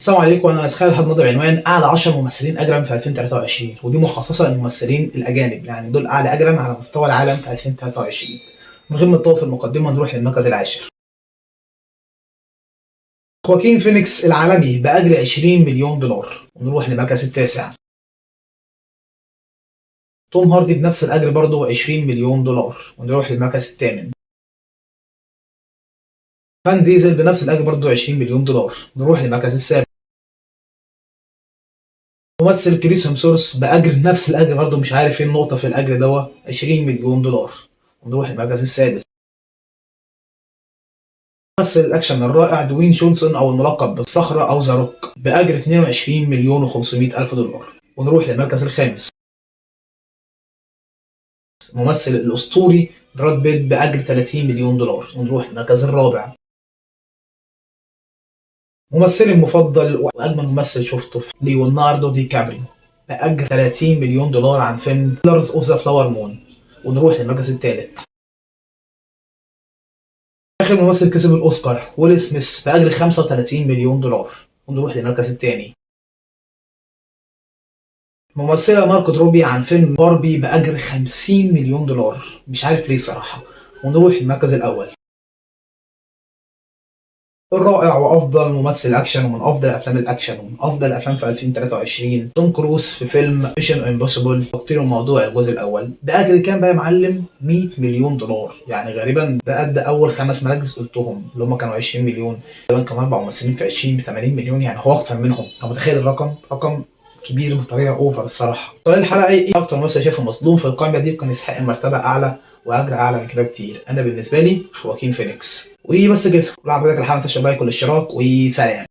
السلام عليكم، انا اسخان الحد النهارده بعنوان اعلى 10 ممثلين اجرا في 2023، ودي مخصصة للممثلين الاجانب، يعني دول اعلى اجرا على مستوى العالم في 2023. من غير ما نطول في المقدمة نروح للمركز العاشر. خواكين فينيكس العالمي باجر 20 مليون دولار. ونروح للمركز التاسع. توم هاردي بنفس الاجر برضه 20 مليون دولار. ونروح للمركز الثامن. فان ديزل بنفس الاجر برضه 20 مليون دولار. نروح للمركز السابع. ممثل كريس هيمسورث باجر نفس الاجر برضه، مش عارف ايه النقطة في الاجر دوا، 20 مليون دولار. ونروح للمركز السادس. ممثل الاكشن الرائع دوين جونسون او الملقب بالصخره او The Rock باجر 22 مليون و500 الف دولار. ونروح للمركز الخامس. ممثل الاسطوري براد بيت باجر 30 مليون دولار. ونروح للمركز الرابع. ممثلي المفضل واجمل ممثل شفته ليوناردو دي كابريو باجر 30 مليون دولار عن فيلم Killers of the Flower Moon. ونروح للمركز الثالث. اخر ممثل كسب الاوسكار ويل سميث باجر 35 مليون دولار. ونروح للمركز الثاني. ممثلة مارجوت روبي عن فيلم باربي بأجر 50 مليون دولار، مش عارف ليه صراحة. ونروح للمركز الأول. الرائع وافضل ممثل اكشن ومن افضل افلام الاكشن ومن افضل الافلام في 2023 توم كروز في فيلم Mission Impossible تقطير الموضوع الجزء الاول باجر كام بقى يا معلم؟ 100 مليون دولار. يعني غالبا ده قد اول خمس مراكز قلتهم اللي هم كانوا 20 مليون، غالبا كانوا اربع ممثلين في 20 ب 80 مليون، يعني هو اكتر منهم. انت متخيل الرقم؟ رقم كبير بطريقة over الصراحة. سؤال الحلقة: ايه اكتر ممثل شايفه مظلوم في القائمة دي وكان يستحق مرتبه اعلى واجر اعلى من كده بكتير؟ انا بالنسبة لي خواكين فينيكس. وبس كده، لو عجبتك الحلقة ما تنساش ال like والاشتراك وسلام.